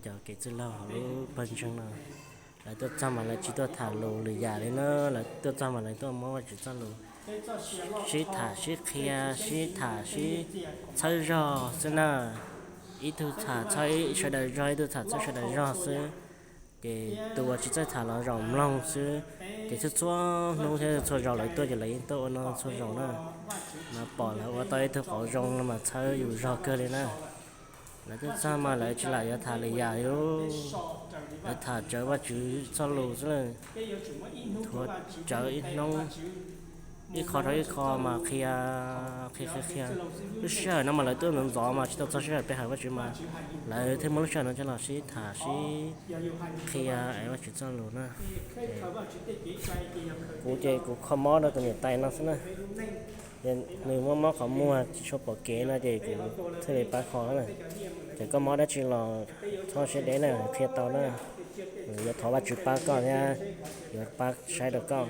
Cov kev txwj laug hauv lub pawg ntseeg no, lawv tuaj txog mas lawv tsis tuaj tham lus lwm yam li na, lawv tuaj txog mas lawv tuaj muab Vajtswv txoj lus sib tham sib qhia, sib tham sib txhawb zog xwb na. Ib tug tham txhawb sawv daws zog, ib tug tham txhawb sawv daws zog xwb. Ces tus uas tsis txawj tham los zaum mloog xwb. Ces txhua txhua hnub thiab txhua zaus lawv tuaj ces lawv yeej tuaj ua no txhua zaus na. Mas pom lawv ua tau ib tug qauv zoo no mas txhawb yus zog kawg li na. Lawv tuaj txog mas lawv tsis lam yuav tham lwm yam li, lawv tham tsawv Vajtswv txoj lus xwb na. Thuav tsawv ib hnub, ib qho rau ib qho mas qhia, qhia qhia qhia. Lub sij hawm no mas lawv tuaj ntxov ntxov mas tsis tau txog sij hawm pe hawm Vajtswv mas lawv thiaj muab lub sij hawm no coj los sib tham sib qhia es Vajtswv txoj lus na. Kuv ces kuv kho mob rau tus niam tais no xwb na. Nws muaj mob qhov muag tsis tshua pom kev no ces kuv thiaj li pab kho na. Ces koj mob dab tsi los txhob siab deb na, qhia tau na. Yuav thov Vajtswv pab koj thiab yuav pab saib rau koj.